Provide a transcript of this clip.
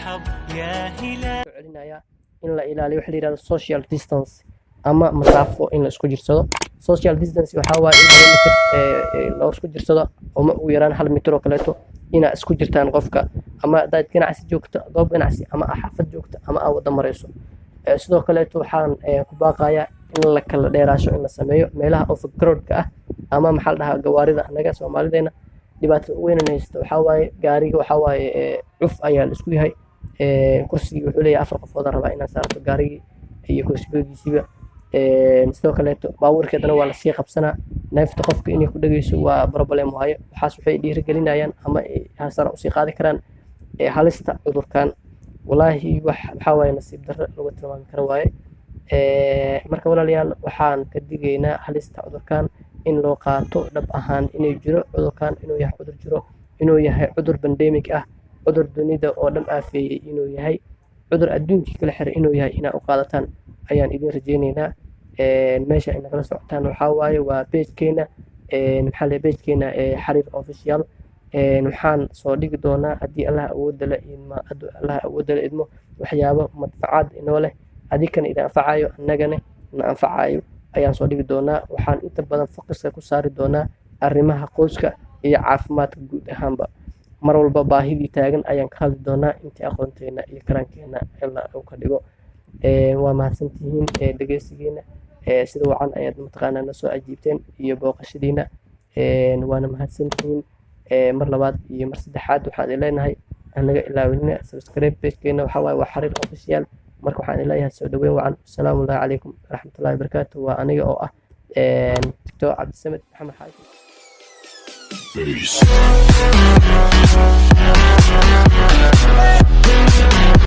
مرحب يا هلال. Celinaya in la ilaaliyo waxa la yihahdo social distance ama masaafo in la isku jirsado. Social distance waxaa waaye in 2 mitir loo isku jirsado ama ugu yaraan 1 mitir oo kaleeto inaa isku jirtaan qofka, ama haddaad ganacsi joogto, goob ganacsi, ama aa xaafad joogto, ama aa wada marayso. Sidoo kaleeto waxaan ku baaqayaa in la kala dheeraasho in la sameeyo meelaha overcrowdka ah, ama maxaa la dhahaa, gawaarida. Annaga Soomaalideena dhibaatada ugu weyn haysta waxaa waaye gaariga, waxaa waaye cuf ayaa la isku yahay. Kursigii wuxuu leeyahay afar qofood aan rabaa inaan saarto gaarigii iyo kursigoodiisiiba. Sidoo kaleeto baabuurkii haddana waa lasii qabsanaa, neefta qofka inay ku dhegeyso waa problem waaye. Waxaas waxay dhiirigelinayaan ama ay sare usii qaadi karaan halista cudurkan. Walaahi wax waxaa waaye nasiib darro lagu tilmaami karo waaye. Marka walaalayaal, waxaan ka digaynaa halista cudurkan in loo qaato dhab ahaan, inuu jiro cudurkan, inuu yahay cudur jiro, inuu yahay cudur pandemic ah, cudur dunida oo dhan aafeeyey inuu yahay, cudur adduunkii kala xiray inuu yahay, inaa u qaadataan ayaan idin rajeyneynaa. Meesha ay nagala socotaan waxaa waaye waa page-keena, maxaa la page-keena, Xariir Official. Waxaan soo dhigi doonaa, haddii Allah awoodda la idmo, haddii Allah awoodda la idmo, waxyaabo manfacaad inoo leh, adinkana idin anfacayo, annagana na anfacayo ayaan soo dhigi doonaa. Waxaan inta badan focus-ka ku saari doonaa arrimaha qoyska iyo caafimaadka guud ahaanba. Mar walba baahidii taagan ayaan ka hadli doonaa intii aqoonteena iyo karaankeena Alla uu ka dhigo. Waa mahadsantihiin dhegeysigiina. Sida wacan ayaad mataqaanaa na soo ajiibteen iyo booqashadiina. Waana mahadsantihiin mar labaad iyo mar saddexaad. Waxaan idin leenahay anaga ilaawinina subscribe page-keena, waxaa waaye waa Xariir Official. Marka waxaan idin leeyahay soo dhaweyn wacan. Asalaamu calaykum waraxmatullahi wabarakaatu. Waa aniga oo ah Doctor Cabdisamed Maxamed Xaashi. Peace.